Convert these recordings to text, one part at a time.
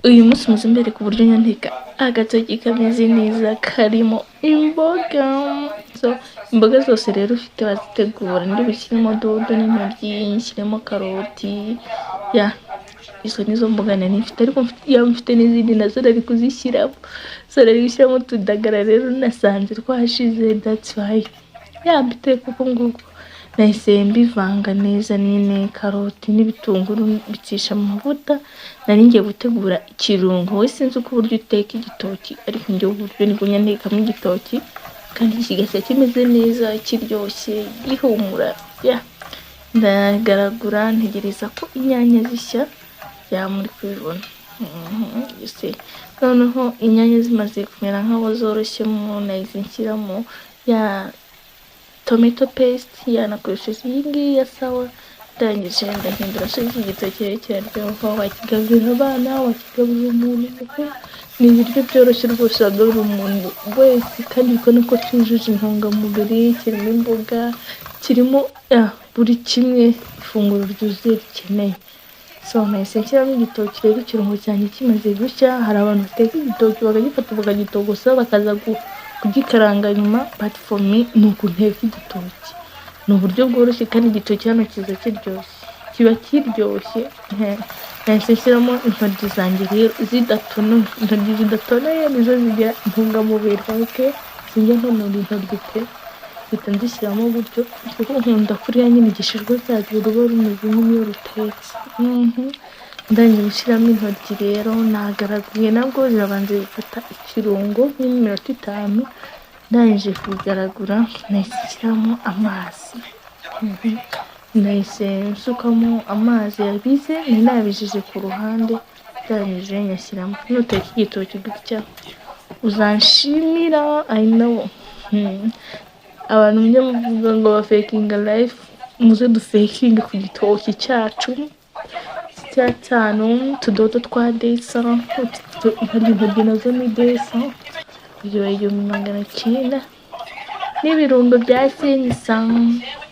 Uyu munsi muze mbereke uburyo nyanteka agatoki kameze neza karimo imboga. So imboga zose rero ufite wazitegura. Ndi bushyiremo dodo n'intoryi, nshyiremo karoti, ya izo nizo mboga nari mfite, ariko yaba mfite n'izindi nazo nari kuzishyiramo. So nari gushyiramo utudagara, rero nasanze twashize, that's why ya mbiteka uko nguko. Nahise mbivanga neza nyine, karoti n'ibitunguru bicisha mu mavuta. Nari ngiye gutegura ikirungo. Wowe sinzi uko uburyo uteka igitoki, ariko njyewe uburyo nibwo nyantekamo igitoki kandi kigashya kimeze neza, kiryoshye, gihumura. Ya ndagaragura, ntegereza ko inyanya zishya. Ya muri kubibona. You see. Noneho inyanya zimaze kumera nkaho zoroshyemo, nahise nshyiramo ya tomato paste. Yanakoresheje iyi ngiyi ya sawa. Ndangije ndahindura. So iki gitoki rero kiraryoha, wakigaburira abana, wakigaburira umuntu mukuru, ni ibiryo byoroshye rwose wagaburira umuntu wese, kandi ubona ko cyujuje intungamubiri, kirimo imboga, kirimo buri kimwe ifunguro ryuzuye rikeneye. So nahise nshyiramo igitoki rero ikirungo cyanjye kimaze gushya. Hari abantu bateka igitoki bakagifata bakagitogosa, bakaza kugikaranga nyuma, but for me ni uku nteka igitoki, ni uburyo bworoshye, kandi igitoki hano kiza kiryoshye, kiba kiryoshye. Nahise nshyiramo intoryi zanjye rero zidatonoye. Intoryi zidatonoye nizo zigira intungamubiri. Okay, sinjya ntonora intoryi pe, mpita nzishyiramo gutyo kuko nkunda kuriya nyine igishishwa cyarwo ruba rumeze nk'iyo rutetse. Ndangije gushyiramo intoryi rero, nagaraguye, nabwo zirabanza bifata ikirungo nk'iminota 5. Ndangije kubigaragura, nahise nshyiramo amazi. Nahise nsukamo amazi yabize, nari nabijije ku ruhande, ndangije nyashyiramo. Nuteka igitoki gutya uzanshimira, I know. Abantu mujya muvuga ngo bafakinga life, muze dufakinge ku gitoki cyacu cyatanu, utudodo twa desa, intoryi nazo ni desa, ibyo 1900 n'ibirungo bya senyisa,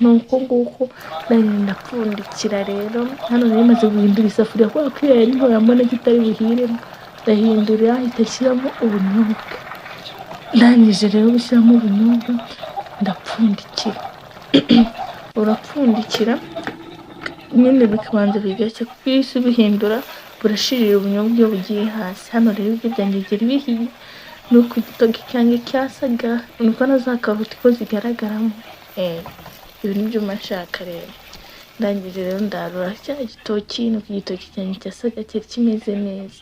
ni uko nguko. Ndagenda ndapfundikira rero. Hano nari maze guhindura isafuriya kubera ko iyo yari ntoya mbona kitari buhiremo, ndahindura, ahita ashyiramo ubunyobwa. Ndangije rero gushyiramo ubunyobwa, ndapfundikira. Urapfundikira nyine bikabanza bigashya, kuko iyo uhise ubihindura burashirira ubunyobwa iyo bugiye hasi. Hano rero ibiryo byanjye byari bihiye, ni uku igitoki cyanjye cyasaga, nuko na za karoti ko zigaragaramo. Ibi nibyo mba nshaka rero. Ndangije rero ndarura cya gitoki, nuko igitoki cyanjye cyasaga, cyari kimeze neza.